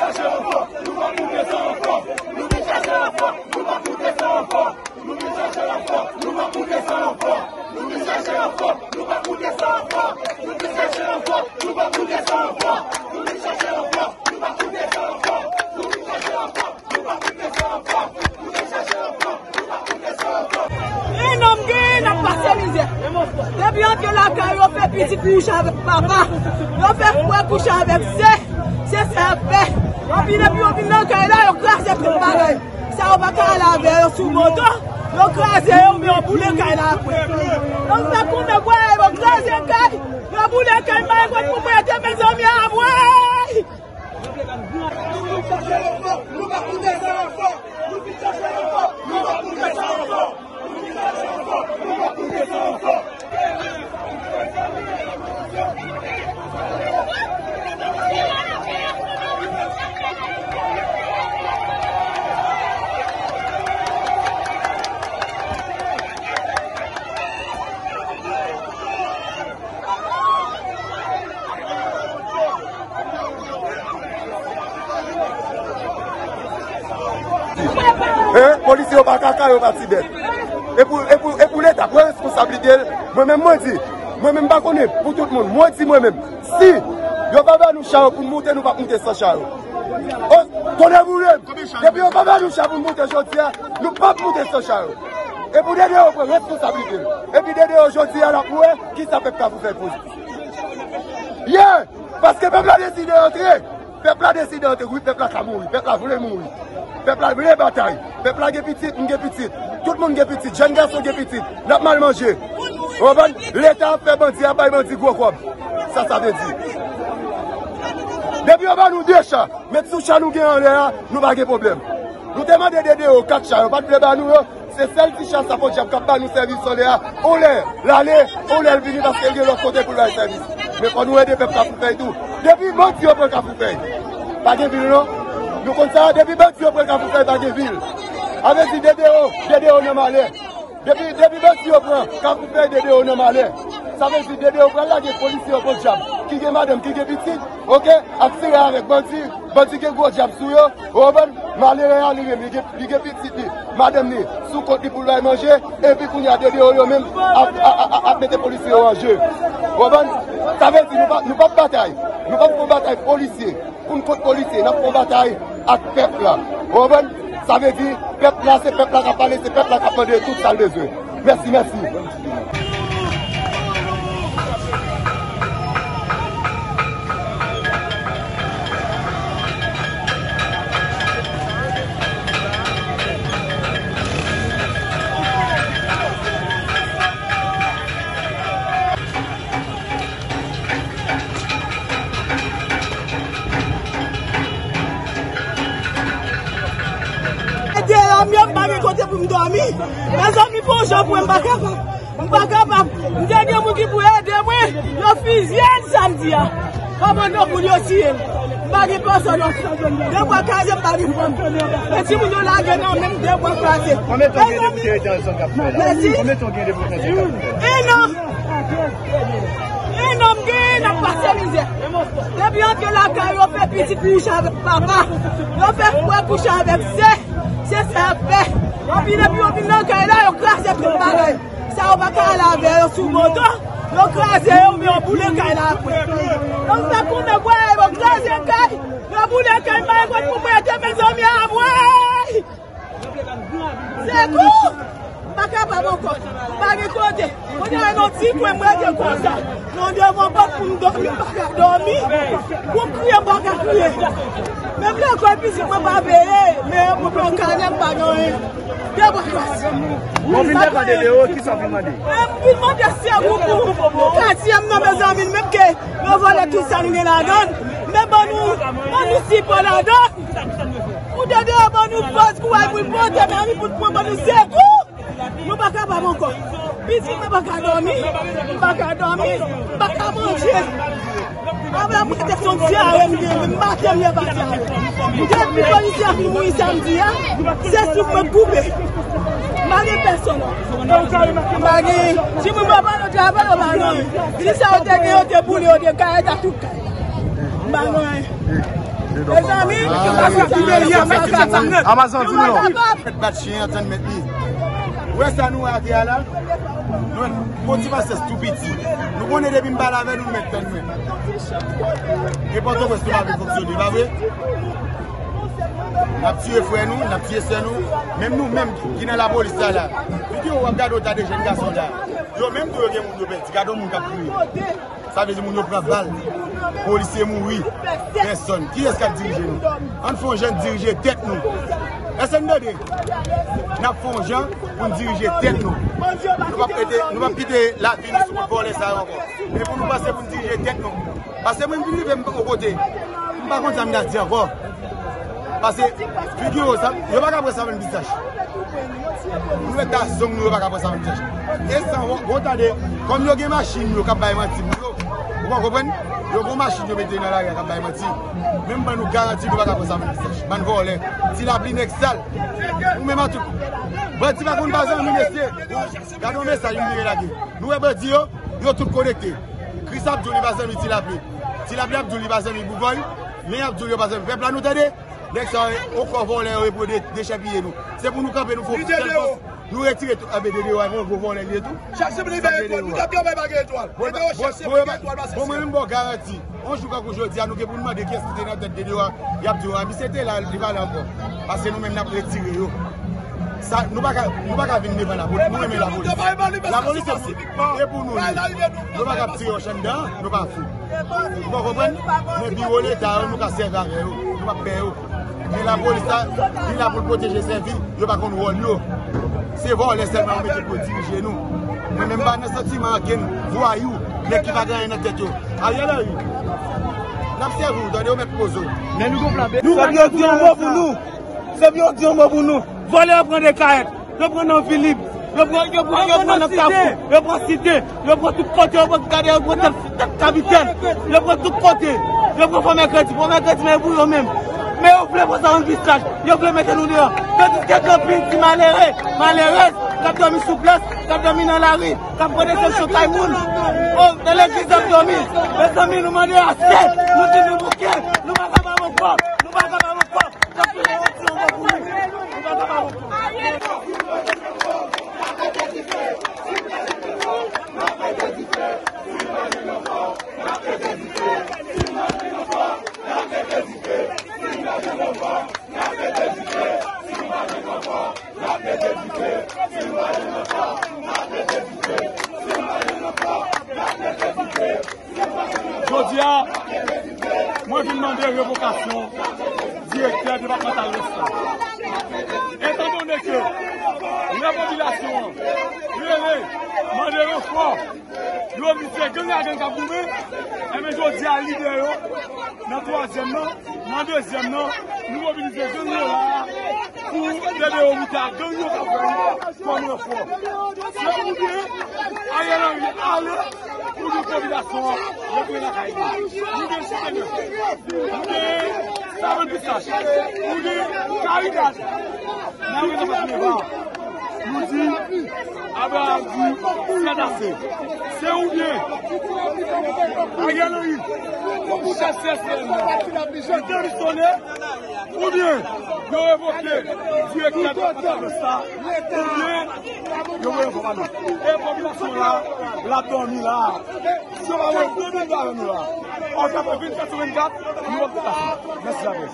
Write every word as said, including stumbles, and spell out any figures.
E nonm gen, n ap pase mizè. Depi antre lakay, yo fè pitit kouche avèk papa. Yo fè frè kouche avèk sè. Se sa y ap fè. Anpi depi yo vin nan kay la, yo kraze tout bagay. Sa yo pa ka ale avè yo sou moto. Yo kraze yo, men yo boule kay la apre. Donk, fè konnen, bwè, yo kraze kay. Yo boule kay, bay kot pou prete, mezanmi, a, bwè. E, polisye yo pa kaka, yo pa ti bèt. E pou, e pou, e pou Leta pran responsablite l. Mwen menm, mwen di, mwen menm, m pa konnen pou tout moun. Mwen di, mwen menm, si yo pa ba nou cha yo pou n moute, nou p ap moute san cha yo. O, tonnè boule m! Depi yo pa ba nou cha pou n moute jodi a, nou p ap moute san cha yo. E pou D D O pran responsablite l. Epi D D O jodi a, l ap wè kisa pèp Kafou fè pou. Yeah! Paske pèp la deside antre. Pèp la deside antre. Wi, pèp la ka mouri. Pèp la vle mouri. Pèp la vle batay. Pèp la gen pitit, m gen pitit. Tout moun gen pitit. Jèn gason gen pitit. N ap mal manje. Ou konprann? Leta ap fè bandi, ap bay bandi gwo kòb. Sa sa vle di. Depi yo ban nou de cha, met sou cha nou gen anlè a, nou pa gen pwoblèm. Nou te mande D D O kat cha, yo pa t vle ba nou yo. Se sèl ti cha sa podyab k ap ba nou sèvis anlè a. On lè l ale, on lè l vini paske l gen lòt kote pou l bay sèvis. Men fò nou ede pèp Kafoufèy tou. Depi bandi yo pran Kafoufèy, pa gen vil non. Nou konn sa, depi bandi yo pran Kafoufèy, pa gen vil. Sa vle di D D O, D D O nan malè. Depi, depi bandi yo pran Kafoufèy, D D O nan malè. Sa vle di D D O pral lage polisye yo podyab, ki gen madanm, ki gen pitit, oke, ap tire avèk bandi. Bandi gen gwo djab sou yo, ou konprann? Malere a li menm, li gen, li gen pitit li, madanm li, sou kont li pou l bay manje, epi kounye a D D O yo menm ap, ap, ap, ap mete polisye yo an je. Ou konprann? Sa vle di nou pa, nou p ap batay, nou p ap fè batay polisye, pou n kont polisye, n ap fè batay ak pèp la. Ou konprann? Sa vle di, pèp la, se pèp la k ap pale, se pèp la k ap mande tout sa l bezwen. Mèsi, mèsi. Ede m, m pa gen kote pou m dòmi. Mezanmi, fò jan pou mwen, m pa kapab. M pa kapab. M te gen moun ki pou ede mwen. Yo fizye l samdi a. Kòmandan moun yo tiye l. M pa gen pèsòn. De bwa kraze, m pa gen fanm. Men timoun yo lage nan men m, de bwa kraze. Konbyen tan gen depi w te rete nan zòn k ap fè la? Mèsi. Konbyen tan w gen depi w te nan zòn k ap fè la? En an. En an m gen, n ap pase mizè. Depi antre lakay, yo fè pitit kouche avèk papa. Yo fè frè kouche avèk sè. Se sa y ap fè. Anpi depi yo vin nan kay la, yo kraze tout bagay. Sa yo pa ka ale avè yo sou moto, yo kraze yo, men yo boule kay la apre. Donk, fè konnen, bwè, yo kraze kay, yo boule kay, m pa gen kot pou m rete, mezanmi, a, bwè! Sekou! M pa kapab ankò. M pa gen kote. Kounye a, nan ti kwen, m rete konsa. Nan devan pòt pou m dòmi, m pa ka dòmi. Pou m kriye, m pa ka kriye. Menm lekòl, pitit mwen pa peye. Men pou pran kanè, m pa gen anyen. De bwa kraze. Bon, vin devan D D O, kisa w vin mande? M vin mande sekou pou, pou katye m nan, mezanmi, menm ke yo vòlè tout sa nou gen ladan l. Men ban nou, ban nou sipò ladan l. Pou D D O ban nou fòs, kouraj pou l pote, men pou l pran, ban nou sekou. Nou pa kapab ankò. Pitit mwen pa ka dòmi. M pa ka dòmi. M pa ka manje. Avè mwen te son dyare m gen, m maten m leve dyare. Depi polisye a fin mouri samdi a, se souf mwen koupe. M pa gen pèsòn. M pa gen, si moun mwen pa nan travay, yo pa gen anyen. Si sa yo te gen, yo te boule, yo te kare ta tout kay. M pa gen anyen. Mezanmi, ki peyi a, sa fè kat sa nèt. Amazon, di nou non. Mèt bat chen an tann mèt li. Ou wè sa nou wè atè a la? Nou wè gwo ti pastè tou piti. Nou konnen depi m pale avè nou, nou mèt tann mwen. E Pòtoprens nou pa vle fonksyone, pa vre? N ap tiye frè nou, n ap tiye sè nou. Menm nou menm ki nan lapolis la la. Videyo w ap gade w ta de jèn gason la. Yo menm tou yo gen moun yo pèdi. Gade yon moun k ap kriye. Sa vle di moun yo pran bal. Polisye mouri. Pèsòn. Kiyès k ap dirije nou? Ann fè yon jan dirije tèt nou. Èske n tande? N ap fè yon jan pou n dirije tèt nou. Nou p ap kite, nou p ap kite lavi nou sou kont vòlè sa yo ankò. E pou nou panse pou n dirije tèt nou. Paske mwen vin rive m yon kote. M pa konn sa m ta di ankò. Paske figi yo, sa, yo pa ka pran sa menm visaj. Nou wè ta zong nou, yo pa ka pran sa menm visaj. E sa, w, w tande, kòm yo gen machin yo k ap bay manti pou yo. Ou pa konprann? Yo gon machin yo mete nan lari a k ap bay manti. Men m ban nou garanti, nou pa ka pran sa menm visaj. Bann vòlè. Ti Lapli nèg sal. Ou menm an tou. Bandi pa konn pa zanmi, mesye. Gade yon mesaj m vire lage. Nou wè bandi yo, yo tout konekte. Kris ap di w li pa zanmi Ti Lapli. Ti Lapli ap di w li pa zanmi Bougòy. Men y ap di w yo pa zanmi pèp la, nou tande? Nèg sa yo, ankò vòlè yo, yo pou de, dechèpiye nou. Se pou nou kanpe, nou fè yon sèl fòs. Nou retire tout, anben, Dedewa, yon gwo vòlè li ye tou. Chak semèn li bay etwal, nou t ap yon bay pa gen etwal. Bon, bon, bon, mwen menm ba w garanti. Yon jou kankou jodi a, nou gen pou n mande kiyès ki te nan tèt Dedewa. Y ap di w, a, misye te la, li pa la ankò. Paske nou menm n ap retire yo. Sa, nou pa ka, nou pa ka vin devan lapolis. Nou renmen lapolis. Lapolis se, se pou nou li ye. Nou pa ka ap tire yo anndan, nou pa fou. Ou pa konprann? Men biwo Leta yo, nou ka sèvi avè yo. Nou p ap pè yo. Men lapolis la, li la pou l pwoteje, sèvi, yo pa konn wòl yo. Se vòlè sèlman yo mete pou yo dirije nou. Mwen menm m pa nan santiman ankenn vwayou, nèg ki pa gen anyen nan tèt yo. Ariel Henry, n ap sèvi w, tande, yo mèt poze w. Men nou gon plan B. Nou pa gen plan sa. Se pou yo di yon mo pou nou. Vòlè yo pran Dekayèt. Yo pran nan Vilib, yo pran, yo pran, yo pran nan Kafou, yo pran Site, yo pran tout kote, yo pran, gade, yo pran tèt, tèt Kapitèn, yo pran tout kote, yo pran Fò Mèkredi, Fò Mèkredi, men pou yo menm. Men yo vle pran sa yon visaj, yo vle mete nou deyò. Tandiske gen anpil ti malere, malerèz, k ap dòmi sou plas, k ap dòmi nan lari, k ap pran desepsyon kay moun. O, nan legliz y ap dòmi. Mezanmi, nou mande ase, nou di nou bouke, nou pa kapab ankò, nou pa kapab ankò. Jodi a, mwen vin mande revokasyon direktè depatmantal Lès la. Etandone ke lè popilasyon an rele, mande ranfò, yo di se gang a gang k ap goumen, enben jodi a lidè yo nan twazyèm nan, nan dezyèm nan, nou mobilize gang yo la a pou ede yo moute ak gang yo k ap vini kòm ranfò. Se pou di Ariel Henry ale, pou di popilasyon an retounen lakay li. Nou gen Chapènèf, nou gen Savann Pistach, nou gen Karidad, n ap rete Pati Nèva. Nou di, Abraham di, sèt ase. Se oubyen Ariel Henry, pou chèf C S P N nan, li demisyone, oubyen yo revoke direktè depatmantal Lès la, oubyen yo voye ranfò ba nou. E popilasyon la, l ap dòmi la. Si yo pa voye de mil dola ba nou la, an ka fè vennkat sou vennkat, nou ap depase. Mèsi, lapres.